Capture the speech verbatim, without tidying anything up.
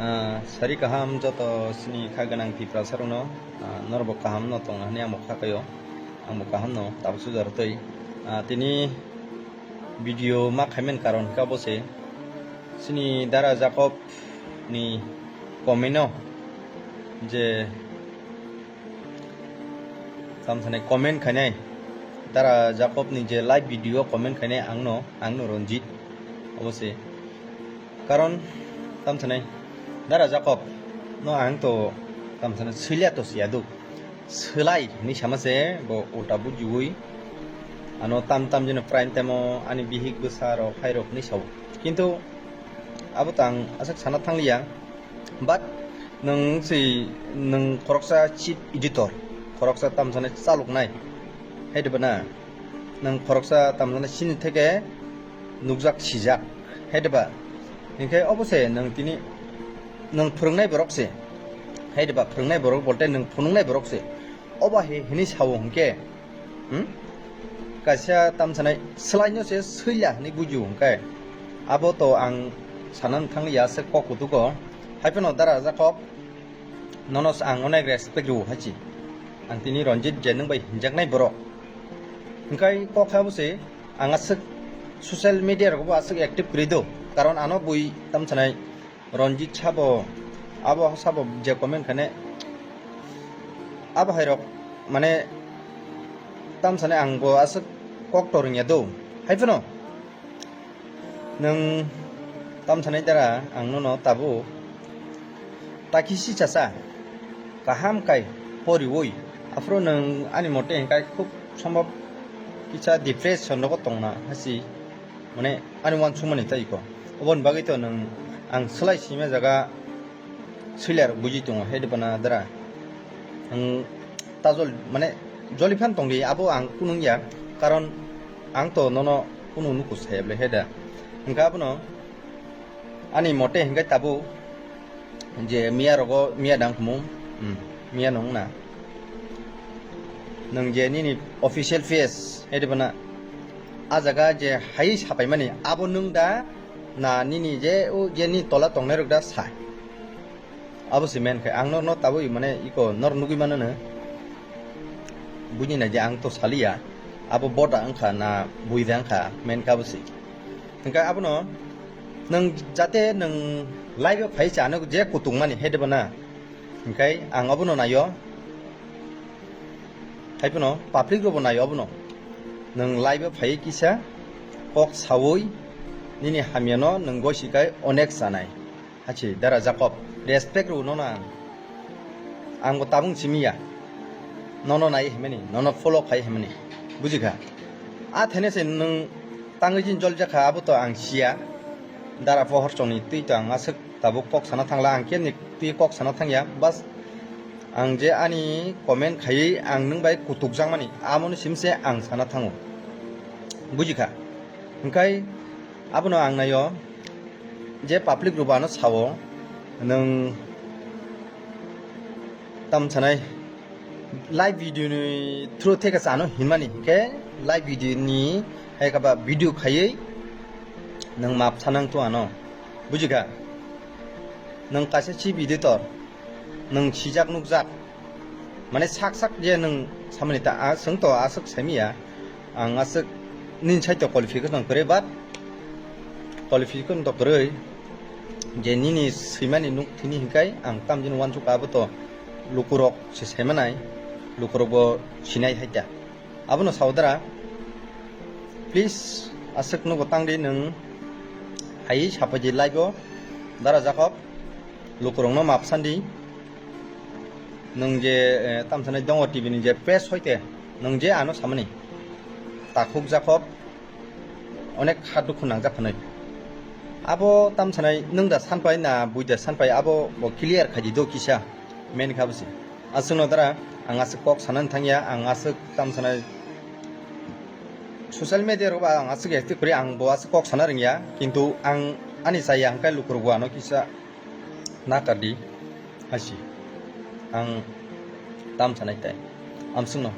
Ah, sari kaham joto sini kha gwnang Tiprasa rokno, ah, norok bo kaham no tong hwnwi ang bo kha kaio, ang bo kaham no tabuk sujar twi. Ah, tini video ma khaimani karon kha bo se sini Dara Jacob ni comment no je tam sanai comment khainai, Dara Jacob ni je live video comment khainai ang no, ang no Ranjit obo se. Karon tam sanai Dara Jacob no ang to tam sanai swilya to siya do. Swlai hinwi sama se bo ulta bujiwi. Ano tam tam jeno prime time o ani bihik bwsa rok hai rok hinwi sao. Kintu abo to ang aswk sana thangliya. But nwng si nwng khoroksa chief editor, khoroksa tam sanai chaloknai. Hai de ba na? Nwng khoroksa tam sanai sini theke nukjak sijak. Hai de ba? Hinkhe obo se nwng tini nwng phwrwngnai borok se. Hai de ba? Phwrwngnai borok bolte nwng phunuknai borok se. Obo hai hinwi sao hinkhe, hmm? Kaisa tam sanai swlaino se swila hinwi bujio hinkhe. Abo to ang sanani thangliya se kok kutugo. Hai phano Dara Jacob, nono ang onek respect rwo hai si. Ang tini Ranjit je nwng bai hinjaknai borok. Hinkhe kok kha bo se ang aswk social media rogo bo aswk active kwrwi do. Karon ano bui tam sanai Ranjit sabo, abo sabo je comment khane, abo hai rok mane tam sanai ang bo aswk kok to rwngya do. Hai phano nwng tam sanai Dara ang nono tabuk taki si chasa kaham kai poriwi, aphuru nwng ani mote hinkhe khub sombhob kisa depression rogo tongna hai si. Mane ani uansukmani tei ko. Oboni bagwi to nwng ang swlai sima jaga swilai rok buji tongo, hai de ba na Dara. Ang ta jol mane joli phan tongdi abo ang kunung ya, karon ang to nono kunu nuku saya bole hai da. Hingkha abono ani mote hingkhe tabuk je miya rogo miya dang khumu, hmm, miya nung na. Nwng je nini official face hai de ba na, a jaga je hai sapaimani abo nwng da na nini je o je ni tola tongnai rok da sa. Abo se men khe ang norno tabuk mane iko nor nugui mano no. Buini na je ang to saliya. Abo boda wngkha na buida wngkha men kha abo se. Hingkhe abono nwng jate nwng live o phai chano je kutung mani hai de ba na. Hingkhe ang abono naio. Hai phano public rokbo naio abono. Nwng live o phai kisa kok saui nini hamyano nwng gosi kai onek sanai. Hachi Dara Jacob, respect rw nono ang. Ang bo tabung simi ya. Nono nai himani, nono follow khai himani. Bujikha? A thene se nwng tangwi jin jol jakha abo to ang siya. Dara pohor chongni twi to ang aswk tabuk kok sana thangla, ang kemni twi kok sana thangya. Bas ang je ani comment khaiwi ang nwng bai kutuk jakmani, amoni simse ang sana thango. Bujikha? Hingkai abono ang naio. Je public rok bo ano sao, nwng tam sanai live video ni through theke chano hinmani, hingke live video ni hai kaba video khaiwi nwng map sanang to ano, bujikha? Nwng kaisa chief editor, nwng sijak nukjak, mane sak sak je nwng samani ta, a, chwng to aswk saimiya, ang aswk nini side to qualification kwrwi, but qualification to kwrwi je nini swimani nuk thini hinkai ang tamjin uansuk abo to lukurok se saimanai, lukurok bo sinai hai ta. Abono sao Dara, please, aswk nugo tangdi nwng hai sapaidi live o Dara Jacob, lukurokno map sandi. Nwng je, eh, tamsanai Dongo T V ni je page hoite nwng je ano samani takhuk Jacob onek ha dukhu nangjak hwnwi. Abo tamsanai nwng da sanpai na bui da sanpai abo bo clear khaidi do kisa. Men kha bwse. Aswkno Dara, ang aswk kok sanani thangya, ang aswk tamsanai social media rok ba ang aswk active kwrwi, ang bo aswk kok sana rwngya, kintu ang ani chaya hwnkhe lukurok bo ano kisa nakardi, hasi. Ang tamsanai tai. Amswkno.